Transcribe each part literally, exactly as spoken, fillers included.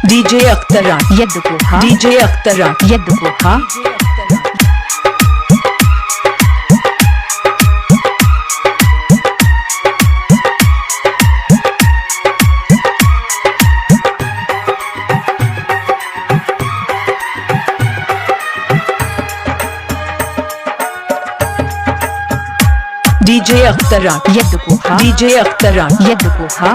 DJ अख्तर राज, ये दुगो हा। DJ अख्तर राज, ये दुगो हा। DJ अख्तर राज, ये दुगो हा। DJ अख्तर राज, ये दुगो हा।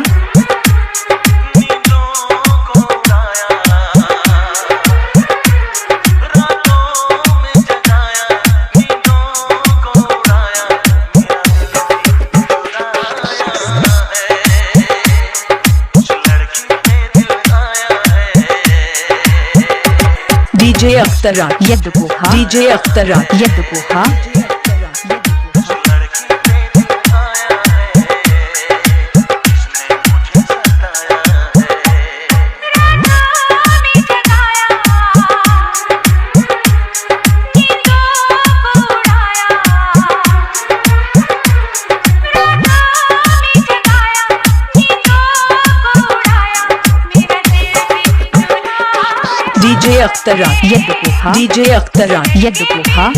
DJ अख्तर राज, ये दुगो हा। DJ अख्तर राज, ये दुगो हा। DJ अख्तर राज, ये दुगो हा। DJ अख्तर राज, ये दुगो हा।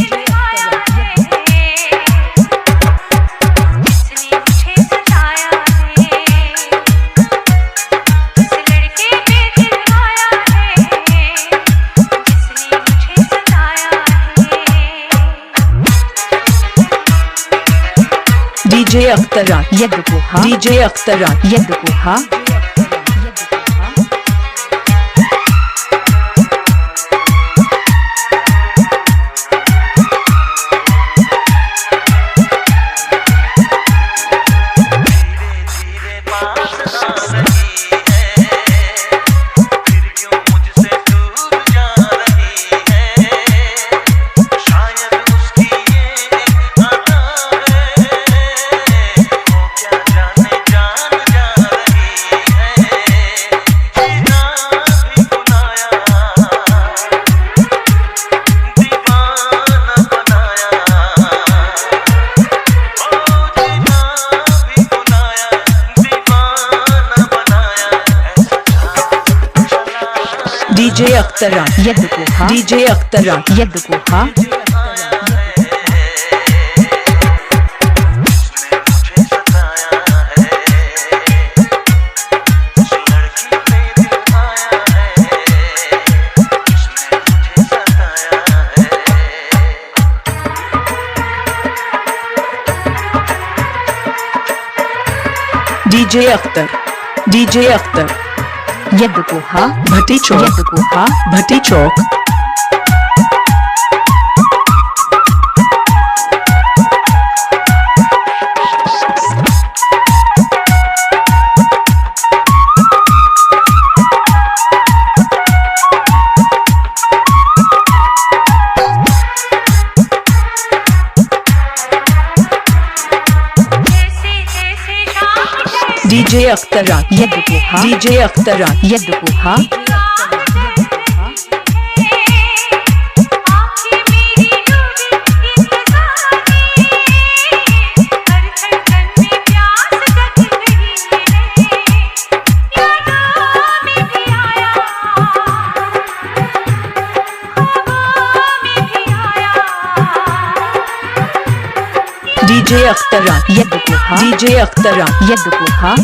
DJ अख्तर राज, ये दुगो हा। DJ अख्तर राज, ये दुगो हा। DJ अख्तर राज, ये दुगो हा। DJ अख्तर राज, ये दुगो हा। DJ अख्तर, DJ अख्तर। ये दुगो हा। भट्टी चौक। ये दुगो हा। भट्टी चौक। DJ अख्तर राज, ये दुगो हा। DJ अख्तर राज, ये दुगो हा। DJ अख्तर राज, ये दुगो हा। DJ अख्तर राज, ये दुगो हा।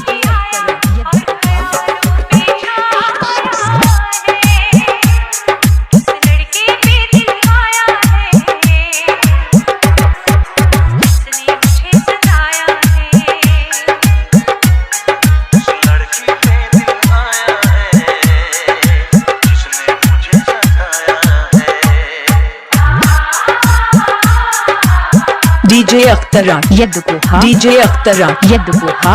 DJ अख्तर राज, ये दुगो हा। DJ अख्तर राज, ये दुगो हा।